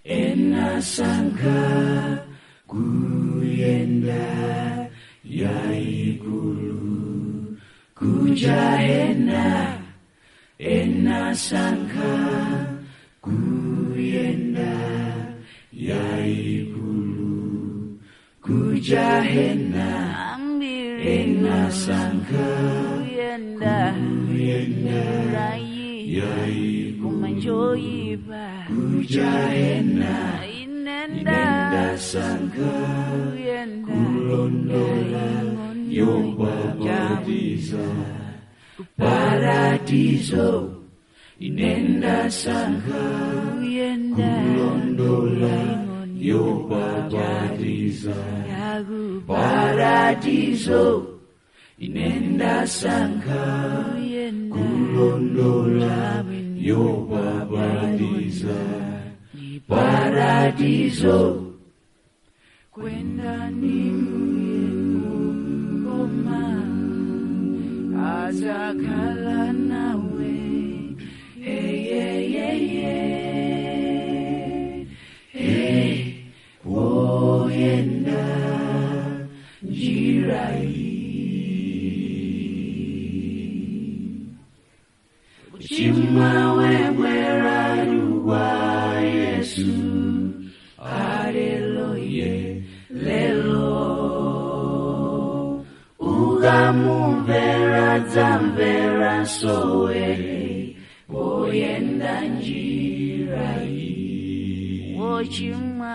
Enasanka kuyenda yaikulu kujahena. Enasanka kuyenda yaikulu kujahena. Enasanka kuyenda kuyenda yaikulu kujahena. Inenda sanka kuyenda kulondola yobabatiza paradiso. Inenda sanka kuyenda kulondola yobabatiza paradiso. Inenda sanka kulondola yobabatiza paradiso. Kwenda ni ngoma azakhala nawe. Hey, hey, hey, hey. Hey, oyenda njira iyi. Uchimwa webwera kwa Yesu. Haleluya lelo. Ukamumvera dzamvera sowe oyenda njira iyi. Uchimwa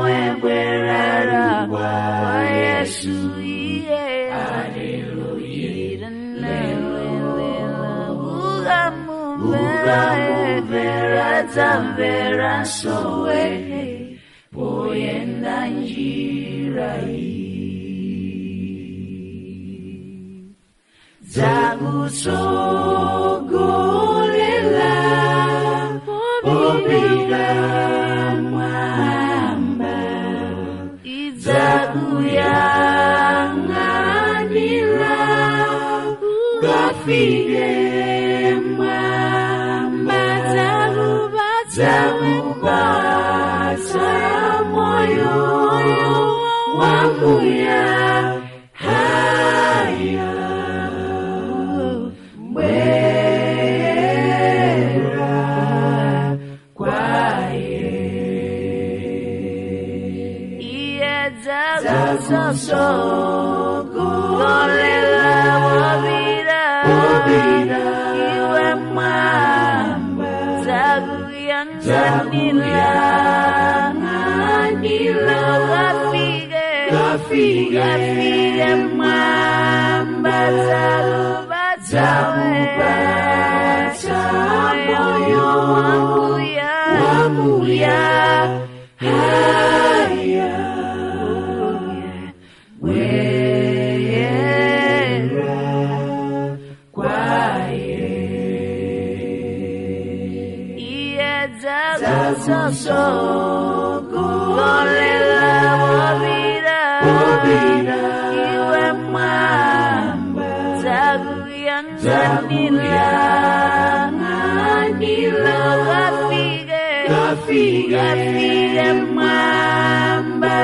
webwera kwa Yesu. Haleluya lelo. Ukamumvera dzamvera sowe oyenda njira iyi. Dzakutsogolera popita mwamba, idzakuyang'anira ukafike mwamba. Dzakupatsa moyo wamuyaya. Bwera kwaye. Idzakutsogolera popita iwe mwamba dzakuyang'anira dzakuyang'anira ukafike ukafike mwamba. Dzakupatsa moyo wamuyaya. Wamuyaya. Bwera kwaye. Idzakutsogolera popita iwe mwamba dzakuyang'anira dzakuyang'anira ukafike ukafike mwamba.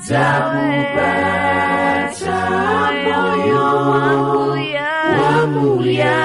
Dzakupatsa moyo wamuyaya. Wamuyaya.